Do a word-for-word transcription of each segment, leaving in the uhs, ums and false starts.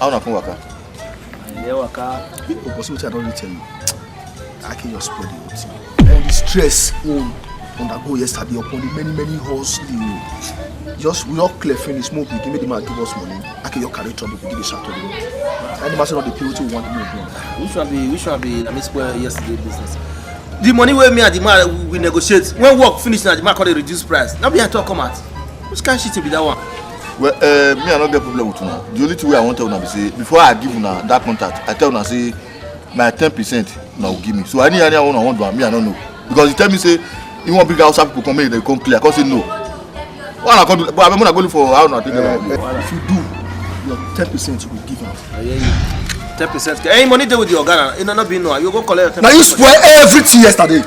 How una come waka? I dey waka. People go see wetin I don really tell you. I can just spoil the whole thing. All the stress wey we undergo yesterday upon the many many hustling. Just we all clear finish, make we begin make the man give us money. I can just carry trouble, begin dey shout trouble. And the man say no dey pay wetin we want make we do. Which one be which one be na me spoil yesterday business? The money wey me and the man we negotiate, when work finish na the man come dey reduce price. Na be I talk come out. Which kind shit be that one? Well, uh, me I no get problem with una. The only thing wey I wan tell una be say before I give una that contract, I tell una say na ten percent una go give me. So any any one I wan do am, me I no know. Because he tell me say he wan bring outside people come make dem come clear. I come say no. Why una come do? But abeg una go look for how una take get am. If you do, your ten percent you go give am. I hear you. Ten percent. Any money dey with the oga na, e no no be no. You go collect your ten percent. Na you spoil everything yesterday.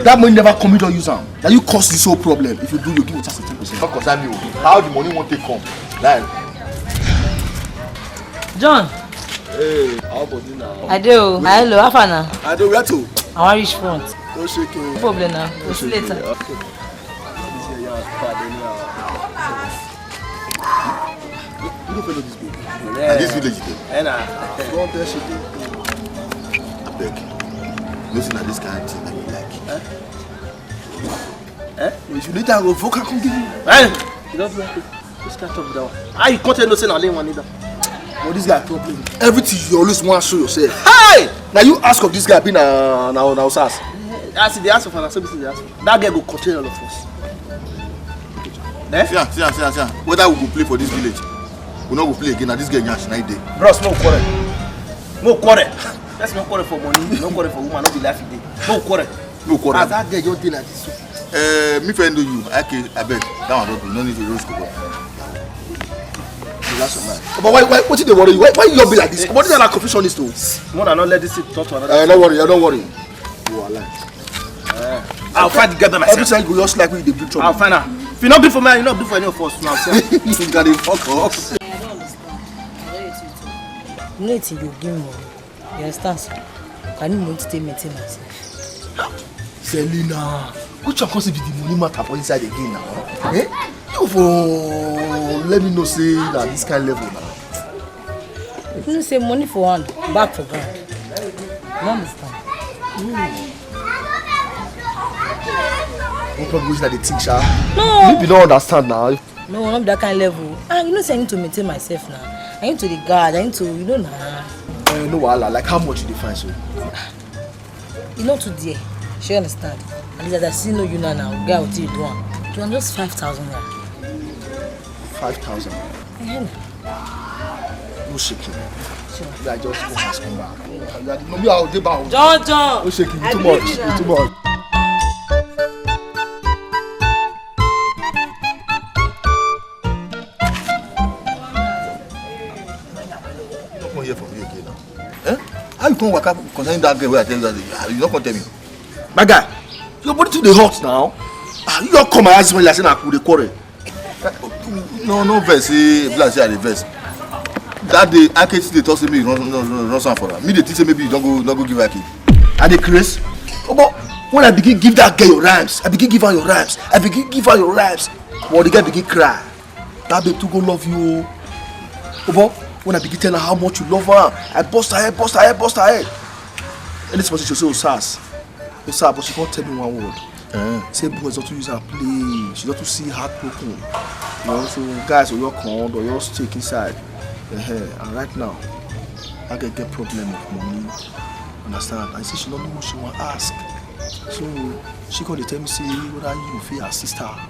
That money never come, you don use am. Na you cause this whole problem. If you do, you give us ten percent. No concern me o. How the money wan take come? Like, John, Hey, how body na? I dey o. Hello, how far na? I dey where to? I wan reach front. No shaking. No problem na. We'll see later. This girl, you are bad anyhow. You don't follow this baby. And this village dey. Eh na. Don't tell she dey. Abeg. No say na this kind thing na you like. Eh? If you later go vocal come give you. Eh? You don't do that. This kind talk be that one. How you come tell no say na only one need am? But this guy problem. Everything you always wan show yourself. Hey! Na you ask of this guy be na na na usas. As e dey ask for na so be say dey ask for. That girl go control all of us. Eh? See am, see am, see am, see am. Whether we go play for this village, we no go play again. Na this girl yansh na e dey. Bros, no quarrel. No quarrel. Let's no quarrel for money. No quarrel for woman. No be life e dey. No quarrel. No quarrel. As that girl just dey like this so. Uh, me friend do you. Okay, abeg. That one don do. No need to rush go. Relax your mind. But why why wetin dey worry you? Why why you be like this? But this na confusion is too. More than not let this thing talk to another. Uh, no worry, no worry. You are alive. I'll find the girl by myself. Every time you go just like we dey bring I'll trouble. Find her. If you not do for me, you not do for any of us now. Sir. You gonna fuck up. Nothing you give me. You understand? So, I need money to take maintain myself. Selina, which one come see be the money matter for inside again now? Eh? You for let me know say na this kind level now. You know say money for hand, back for ground. You understand? What problem is that the thing, sha? No. You be don't understand now. No, not that kind level. Ah, you know say I need to maintain myself now. I need to the guard. I need to, you know now. Uh, no wahala. Like how much you dey find so? You know too dear. She understand. At least as I see know you now, now, guy will tell you do one. You want just five thousand naira. Five thousand. Eh, No shaking. sure. Yeah, just go house come back. Yeah, no, me I dey bow. John, John. No shaking. You too much. You too much. You no come hear from me again now. Eh? How you come waka concerning that girl wey I tell you that day? Ah, you no come tell me. My guy, your body too dey hot now. Ah, you don come my house when like say na we dey quarrel. No, no vex. Say be like say I dey vex. That day, Aketi dey talk say make you run run run run some for her. Me dey think say maybe you don go don go give her key. I dey craze. Oh, but when I begin give that girl your rhymes, I begin give her your rhymes, I begin give her your rhymes. But the girl begin cry. That babe too go love you. Oh, but when I begin tell her how much you love her, I bust her head, bust her head, bust her head. And this person should say, oh, Osas. Osas, but she can't tell me one word. Eh. Say boys don't use her play. She don't see heartbroken. You know, so guys, or your con, or your stick inside. Uh-huh. And right now, I get get problem of money. Understand? I say she don't know what she want ask. So she come dey tell me say whether you fit assist her,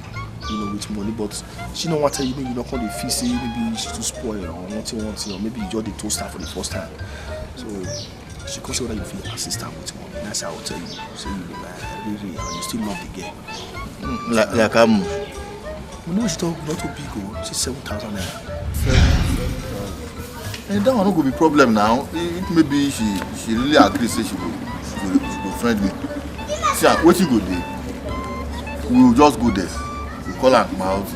you know, with money, but she no want tell you maybe you no come dey feel say maybe she too spoil or one thing one thing, or maybe you just dey toast her for the first time. So she come say whether you fit assist her with money. And I say I will tell you, say you be my baby and you still love the girl. Like like how much? You know she talk not too big o, say seven thousand naira. And that one no go be problem now. If maybe she she really agree say she go she go, she go friend me. See, ah, wetin go dey? We will just go there. We call her mouth.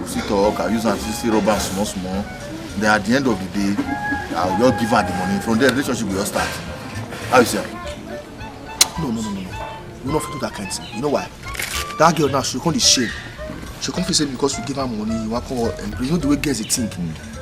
We sit talk. I use am see see rub am small small. Then at the end of the day, I will just give her the money. From there, relationship will just start. How you see am? No, no, no, no, no. You no fit do that kind thing. You know why? That girl now, she come dey shame. She come feel say because you give her money, you wan come embrace. You know the way girls dey think.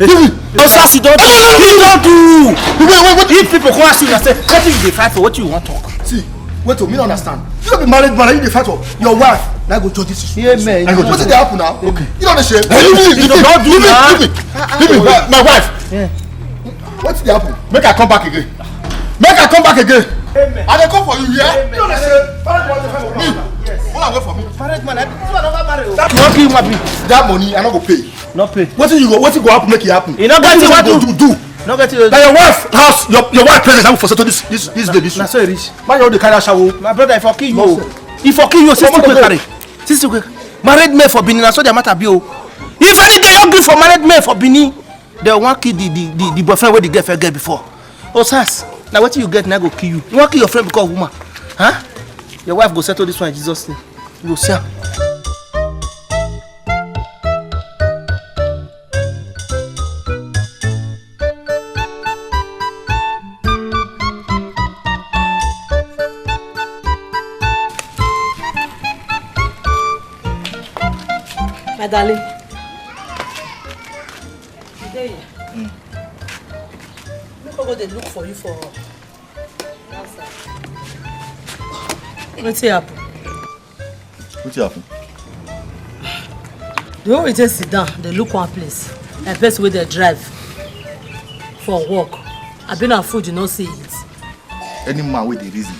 Leave me. Osas, you don do. You don do. Wait, wait, wait. If people come ask you, na say, wetin you dey fight for? Wetin you wan talk? See, wait, oh, me no understand. You no be married man, you dey fight for your wife. Na go judge this issue. Yeah, man. Wetin dey happen now? Okay. You no dey shame. You don do na. Leave me, leave me, leave me. My, my wife. Yeah. Wetin dey happen? Make I come back again. Make I come back again. Amen. I dey come for you, yeah? Amen. You understand? Me? Yes. Hold on, wait for me. Married man, I, this one never marry. You wan kill me? That money, I no go pay. No pay. Wetin you go, wetin go happen, make it happen. You no get wetin you go do, do. No get you. Na your wife house, your, your wife present, I will for settle this, this, this baby. Na so e reach. Why you dey carry shower? My brother, if I kill you, if I kill you, sister go carry. Sister go. Married men for Benin, na so their matter be o. If any girl you gree for married men for Benin, they wan kill the, the, the, the boyfriend wey the girlfriend get before. Oh, sars, na wetin you get na go kill you. You wan kill your friend because of woman? Huh? Your wife go settle this one in Jesus' name. You go see am. My darling, you dey here? Mm. Make I go dey look for you for outside. Wetin happen? Wetin happen? The way we take sit down, dey look one place, like person wey dey drive for work. Abi na food you no see eat? Any man wey dey reason,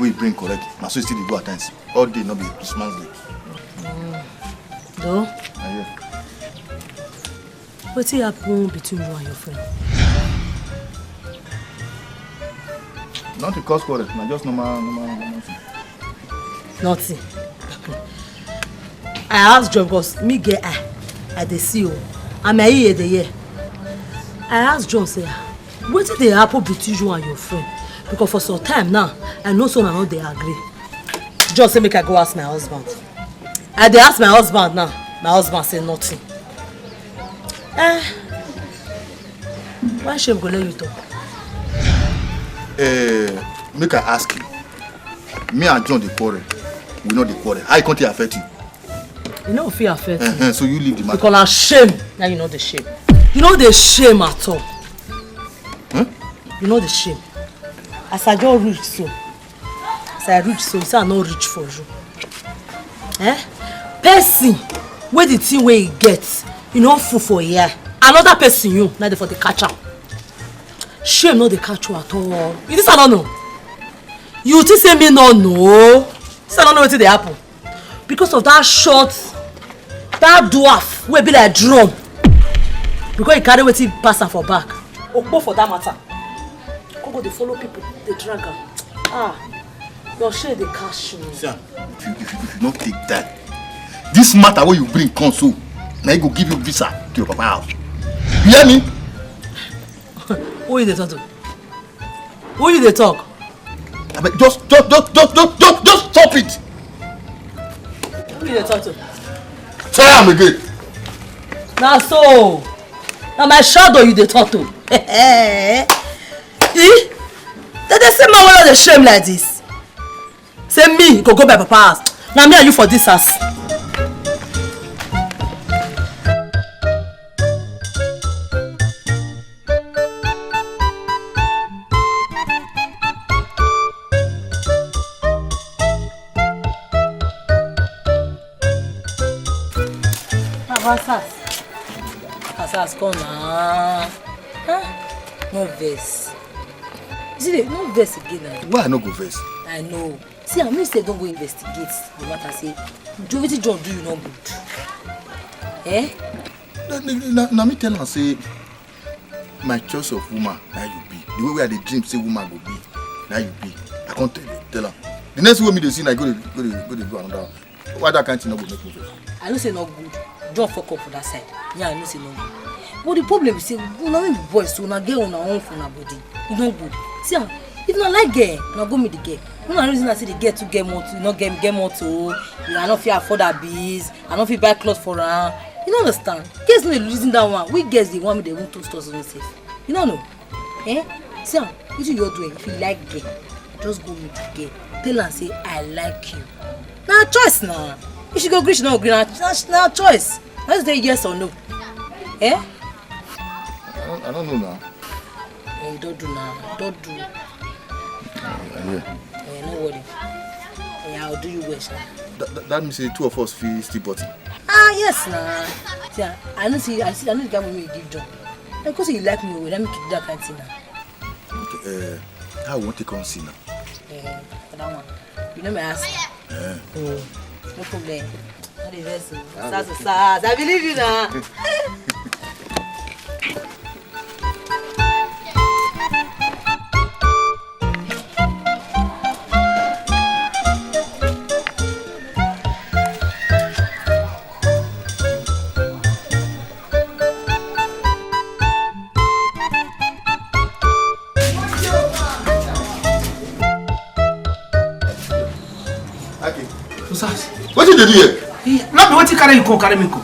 wey bring correct, na so e still dey go at times. All day no be small day. Though, na here. Wetin happen between you and your friend? Nothing cause quarrel, na just normal, normal, normal thing. Nothing. I ask John because me get eye, I dey see o, and my ear dey hear. I ask John say, "Ah, wetin dey happen between you and your friend? Because for some time now, I know say una no dey agree." John say make I go ask my husband. I dey ask my husband now. My husband say nothing. Eh, why shame go let you talk? Eh, make I ask you. Me and John dey quarrel. We no dey quarrel. How e come take affect you? E no fit affect me. Uh-huh, so you leave the matter. Because na shame. Now you no dey shame. You no dey shame at all. Huh? You no dey shame. As I just reach so, as I reach so, you say I no reach for you. Eh? Person wey the thing wey e get, you no full for here. Another person you, na dey for the catch am. Shame no dey catch you at all. You think I no know? You think say me no know? This I no know wetin dey happen. Because of that short, that dwarf wey be like drum. Because he carry wetin pass am for back. Okpo for that matter. Come go dey follow people, dey drag am. Ah, your shame dey catch me. See am, if you, if you, if you no take time, this matter wey you bring come so, na e go give you visa to your papa house. You hear me? Who you dey talk to? Who you dey talk? Abeg, just, just, just, just, just, just, just stop it. Who you dey talk to? Try am again. Na so. Na my shadow you dey talk to. Eh? Dem dey say man wey no dey shame like this. Say me go go my papa house. Na me and you for this house. Papa Sars. Papa Sars, come na. Huh? No vex. You see, no vex again na. Why I no go vex? I know. See, I mean say don go investigate the matter, say, "John, wetin John do you no good." Eh? Na, na, na, na me tell am say my choice of woman na you be. The way wey I dey dream say woman go be, na you be. I come tell, tell am. The next thing wey me dey see na go dey, go dey, go dey do another one. Why that kind thing no go make me vex? I know say no good. John fuck up for that side. Yeah, I know say no good. But the problem is say, una wey be boys, so una get una own for una body. E no good. See am, if una like girl, una go meet the girl. Una reason I say the girl too get motor, you no get, get motor, oh, I no fit afford her biz, I no fit buy clothes for her. You no understand? Girls no dey reason that one. We girls dey want make dem even toast us on safe. You no know? Eh? See am, wetin you wan do, eh? If you like girl, just go meet the girl. Tell am say, "I like you." Na choice na. If she go gree, she no gree, na, na, na choice. Na just say yes or no. Eh? I don't, I don't know now. Eh, you don do now. Don do. Yeah. Eh, no worry. Eh, I'll do you well, sha. That, that, that means say two of us fit still button. Ah, yes na. See, I, I know say, I see, I know the guy wey you give John. Because you like me well, let me keep that kind thing now. Okay, eh, How you want to come see now? Eh, for that one. You know me ask. Eh. Oh, no problem. Not the vessel. Sars, Sars. I believe you now. Wetin you dey do here? No be wetin carry you come carry me come.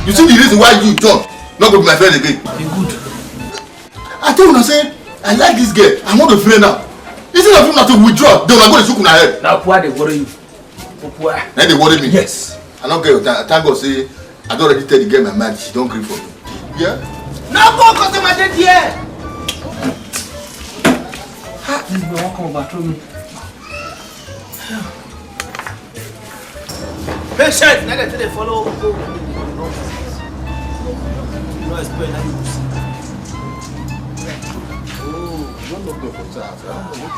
You see the reason why you John no go be my friend again. E good. I tell una say I like this girl. I want to friend am. Instead of una to withdraw, then una go dey shook una head. Na Opua dey worry you. Opua. Na dey worry me. Yes. I no get your time. Thank God say I don already tell the girl my mind. She don gree for me. Yeah? No go, customer dey there. Ha, this boy wan come overthrow me. Patient, na dem dey follow go. No explain, na you see. Oh, you don't look good for that. I don't know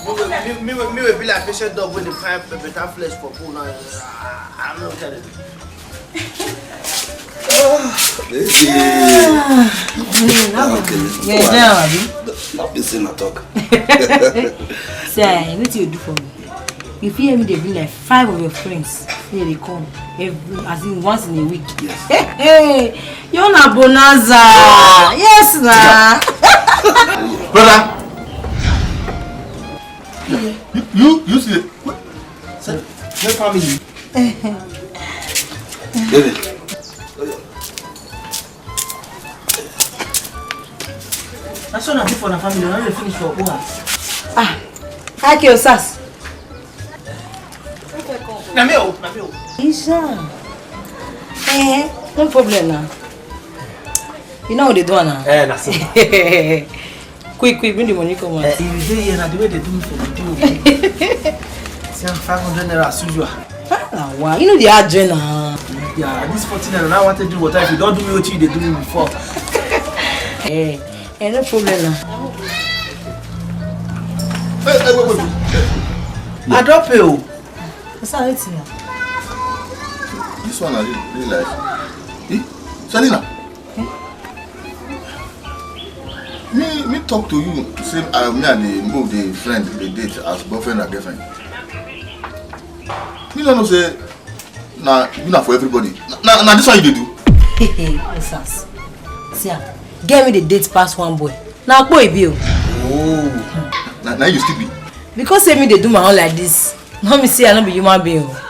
what the Me, me, me, me will be like patient dog wey dey find better flesh for bull now. I, I no get it. Baby. Mm, how about you? Yeah, down, abi? Not be seen at talk. Say, wetin you do for me? You fit hear me dey bring like five of your friends. Here they come. Every, as in once in a week. Yes. Hey, hey, you na bonanza. Yes, na. Brother, you, you, you see, what? Your family. Baby. Na so na be for na family, na dey finish for Oha. Ah, hi, Sars. Na me o, na me o. Isha. Eh, no problem na. You know what they do now? Eh, na so. Quick, quick, bring the money come out. Eh, you dey here, na the way they do me for the deal. See, I'm five hundred naira as usual. Ah, na wa. You know the hard join na. Yeah, this forty naira, now I want to do what if you don't do me what you they do me before. Eh, eh, no problem na. Hey, hey, wait, wait, wait. I don't pay o. Sars, wetin na? This one I really, really like. Eh? Selina. Me, me talk to you. Say uh, me and the move the friend, the date as boyfriend and girlfriend. Me no know say na you na for everybody. Na, na, na this one you dey do. Sars. See am. Get me the date pass one boy. Na akpo e be o. Na, na you still be. Because say me dey do my own like this. No me say I no be human being o.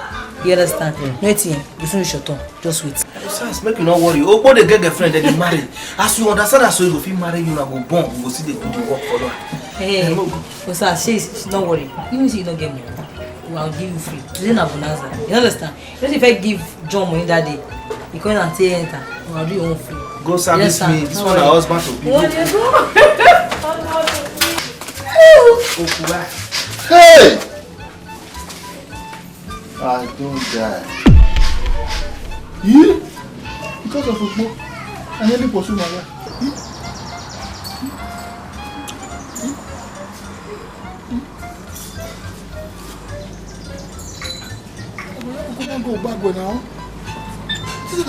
You understand? Wetin? You soon reach your turn. Just wait. Sars, make you no worry. Opo dey get girlfriend, they dey marry. As you understand, as you go fit marry you, na go born, you go see they do the work for her. Hey, Sars, she, she no worry. Even say you no get money, well, I'll give you free. Today na bonanza. You understand? You know if I give John money that day, he come and say enter. I'll do your own free. Go service me. This one na husband to be. What you do? Okuba. Hey! I don't die. You? Because of Okpo, I nearly pursue my life. Go back now. This is